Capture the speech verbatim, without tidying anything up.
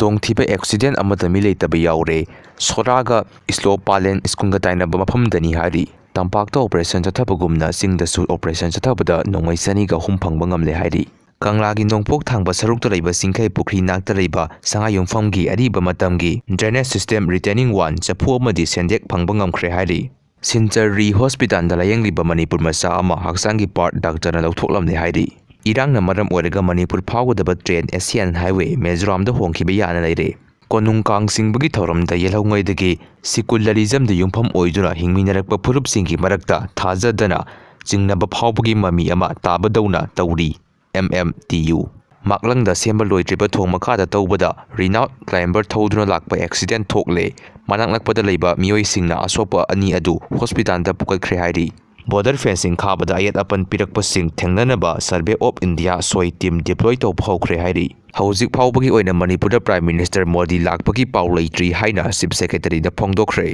ꯇꯣꯡꯊꯤꯕ accident ꯑꯃꯗ ꯃꯤ ꯂꯩꯇꯕ ꯌꯥꯎꯔꯦ꯫ ꯁꯣꯔꯥꯒ ꯏꯁꯂꯣ ꯄꯥꯂꯦꯟ ꯁ꯭ꯀꯨꯜꯒ ꯇꯥꯏꯅꯕ ꯃꯐꯝꯗꯅꯤ ꯍꯥꯏꯔꯤ꯫ ꯇꯝꯄꯥꯛꯇ ꯑꯣꯄꯔꯦꯁꯟ ꯆꯠꯊꯕꯒꯨꯝꯅ ꯆꯤꯡꯗꯁꯨ ꯑꯣꯄꯔꯦꯁꯟ ꯆꯠꯊꯕꯗ ꯅꯣꯡꯃꯩ ꯆꯅꯤꯒ ꯑꯍꯨꯝ ꯐꯪꯕ ꯉꯝꯂꯦ ꯍꯥꯏꯔꯤ꯫ ꯀꯪꯂꯥꯒꯤ ꯅꯣꯡꯄꯣꯛ ꯊꯪꯕ ꯁꯔꯨꯛꯇ ꯂꯩꯕ ꯆꯤꯡꯈꯩ ꯄꯨꯈ꯭ꯔꯤ ꯅꯥꯛꯇ ꯂꯩꯕ ꯁꯉꯥꯏꯌꯨꯝꯐꯝꯒꯤ ꯑꯔꯤꯕ ꯃꯇꯝꯒꯤ drainage system retaining wall ꯆꯐꯨ ꯑꯃꯗꯤ ꯁꯦꯟꯗꯦꯛ ꯐꯪꯕ ꯉꯝꯈ꯭ꯔꯦ ꯍꯥꯏꯔꯤ꯫ ꯁꯤꯟꯆꯔ ꯔꯤ ꯍꯣꯁꯄꯤꯇꯥꯜꯗ ꯂꯥꯌꯦꯡꯂꯤꯕ ꯃꯅꯤꯄꯨꯔ ꯃꯆꯥ ꯑꯃ ꯍꯛꯆꯥꯡꯒꯤ ꯄꯥꯔꯠ ꯗꯥꯛꯇꯔꯅ ꯂꯧꯊꯣꯛꯂꯝꯂꯦ ꯍꯥꯏꯔꯤ꯫ ꯏꯔꯥꯡꯅ ꯃꯔꯝ ꯑꯣꯏꯔꯒ ꯃꯅꯤꯄꯨꯔ ꯐꯥꯎꯒꯗꯕ ꯇ꯭ꯔꯦꯟ ꯑꯦꯁꯤꯌꯥꯟ ꯍꯥꯏꯋꯦ ꯃꯤꯖꯣꯔꯥꯝꯗ ꯍꯣꯡꯈꯤꯕ ꯌꯥꯅ ꯂꯩꯔꯦ꯫ ꯀꯣꯅꯨꯡ ꯀꯥꯡ ꯆꯤꯡꯕꯒꯤ ꯊꯧꯔꯝꯗ ꯌꯦꯜꯍꯧꯉꯩꯗꯒꯤ ꯁꯤꯀꯨꯂꯔꯤꯖꯝꯗ ꯌꯨꯝꯐꯝ ꯑꯣꯏꯗꯨꯅ ꯍꯤꯡꯃꯤꯟꯅꯔꯛꯄ ꯐꯨꯔꯨꯞꯁꯤꯡꯒꯤ ꯃꯔꯛꯇ ꯊꯥꯖꯗꯅ ꯆꯤꯡꯅꯕ ꯐꯥꯎꯕꯒꯤ ꯃꯃꯤ ꯑꯃ ꯇꯥꯕꯗꯧꯅ ꯇꯧꯔꯤ꯫ M M T U. ꯃꯥꯛꯂꯪꯗ ꯁꯦꯝꯕ ꯂꯣꯏꯗ꯭ꯔꯤꯕ ꯊꯣꯡ ꯃꯈꯥꯗ ꯇꯧꯕꯗ ꯔꯤꯅꯥꯜ ꯀ꯭ꯂꯥꯏꯝꯕꯔ ꯊꯧꯗꯨꯅ ꯂꯥꯛꯄ ꯑꯦꯛꯁꯤꯗꯦꯟ ꯊꯣꯛꯂꯦ꯫ ꯃꯅꯥꯛ ꯅꯛꯄꯗ ꯂꯩꯕ ꯃꯤꯑꯣꯏꯁꯤꯡꯅ ꯑꯁꯣꯛꯄ ꯑꯅꯤ ꯑꯗꯨ ꯍꯣꯁꯄꯤꯇꯥꯜꯗ ꯄꯨꯈꯠꯈ꯭ꯔꯦ ꯍꯥꯏꯔꯤ꯫ ꯕꯣꯔꯗꯔ ꯐꯦꯟꯁꯤꯡ ꯈꯥꯕꯗ ꯑꯌꯦꯠ ꯑꯄꯟ ꯄꯤꯔꯛꯄꯁꯤꯡ ꯊꯦꯡꯅꯅꯕ ꯁꯔꯚꯦ ꯑꯣꯐ ꯏꯟꯗꯤꯌꯥ ꯁꯣꯏ ꯇꯤꯝ ꯗꯤꯄ꯭ꯂꯣꯏ ꯇꯧꯕ ꯍꯧꯈ꯭ꯔꯦ ꯍꯥꯏꯔꯤ꯫ ꯍꯧꯖꯤꯛ ꯐꯥꯎꯕꯒꯤ ꯑꯣꯏꯅ ꯃꯅꯤꯄꯨꯔꯗ ꯄ꯭ꯔꯥꯏꯝ ꯃꯤꯅꯤꯁꯇꯔ ꯃꯣꯗꯤ ꯂꯥꯛꯄꯒꯤ ꯄꯥꯎ ꯂꯩꯇ꯭ꯔꯤ ꯍꯥꯏꯅ ꯆꯤꯐ ꯁꯦꯀ꯭ꯔꯦꯇꯔꯤꯗ ꯐꯣꯡꯗꯣꯛꯈ꯭ꯔꯦ꯫